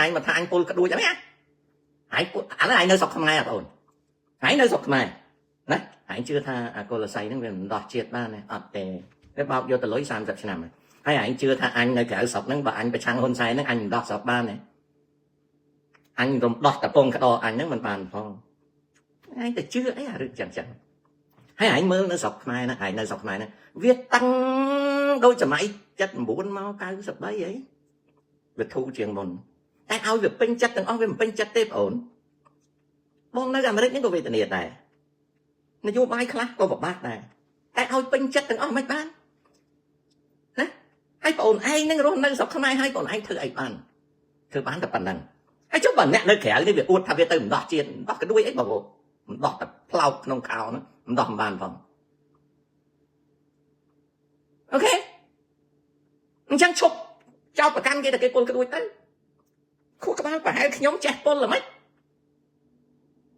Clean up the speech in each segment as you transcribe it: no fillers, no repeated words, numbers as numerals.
ឯងមកថាអញពុលក្ដួចអីណាឯងពុលឥឡូវឯងនៅស្រុកខ្មែរបងអូនឯងនៅស្រុកខ្មែរណាឯងជឿថាអាកុលស័យហ្នឹងវាមិនដោះជាតិបានទេអត់ទេវាបោកយកទៅលុយ30ឆ្នាំហើយឯងជឿថាអញនៅក្រៅស្រុកហ្នឹងបើអញប្រឆាំងហ៊ុនសែនហ្នឹងអញមិនដោះស្រុកបានទេអញរំដោះតពងក្តោអញហ្នឹងមិនបានផងឯងទៅជឿអីអារឿងចឹងចឹងហើយឯងមើលនៅស្រុកខ្មែរណាឯងនៅស្រុកខ្មែរណាវាតឹងដូចសម័យ79មក93អីវាធូរជាងមុនតែឲ្យវាពេញចិត្តទាំងអស់វាមិនពេញចិត្តទេបងអូនបងនៅអាមេរិកហ្នឹងក៏វេទនាដែរនយោបាយខ្លះក៏ពិបាកដែរតែឲ្យពេញចិត្តទាំងអស់មិនបានណាហើយបងអូនឯងហ្នឹងរស់នៅស្រុកខ្មែរហើយបងអូនឯងធ្វើអីបានធ្វើបានតែប៉ុណ្្នឹងហើយចុះបើអ្នកនៅក្រៅនេះវាអួតថាវាទៅម្ដោះជាតិម្ដោះក្ដួយអីបងប្អូនម្ដោះតែផ្លោកក្នុងខោហ្នឹងម្ដោះមិនបានផង OK អញ្ចឹងឈប់ចោតប្រកាន់គេតែគេពុលក្ដួចទៅខួរក្បាលប្រហែលខ្ញុំចេះពុលល្មិច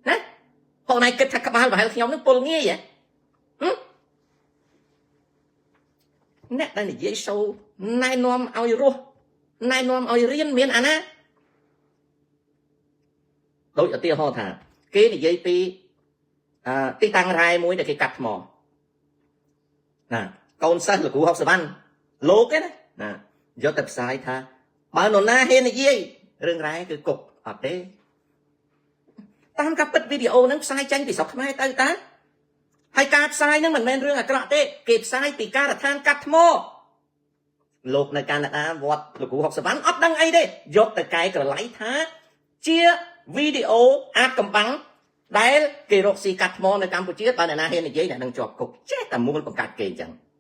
ណាបងឯងគិតថាក្បាលប្រហែលខ្ញុំនឹងពុលងាយហ៎ហឹមអ្នកដែលនិយាយសូណែនាំឲ្យរស់ណែនាំឲ្យរៀនមានអាណាដូចឧទាហរណ៍ថា គេនិយាយពីអឺទីតាំងរ៉ែមួយដែលគេកាត់ថ្មណាកូនសិស្សលោកគ្រូហុកសវណ្ណលោកឯណាណាយកតែផ្សាយថាបើនរណាហ៊ាននិយាយរឿងរ៉ែគឺគុកអត់ទេតាមការពិតវីដេអូហ្នឹងផ្សាយចេញពីស្រុកខ្មែរទៅតាហើយការផ្សាយហ្នឹងមិនមែនរឿងអាក្រក់ទេគេផ្សាយពីការដ្ឋានកាត់ថ្មលោកនៅកាណាដាវត្តលោកគ្រូហុកសវណ្ណអត់ដឹងអីទេយកទៅកែក្រឡៃថាជាវីដេអូអាចកំបាំងដែលគេរកស៊ីកាត់ថ្មនៅកម្ពុជាបើអ្នកណាហ៊ាននិយាយអ្នកនឹងជាប់គុកចេះតែមូលបង្កាច់គេអញ្ចឹង។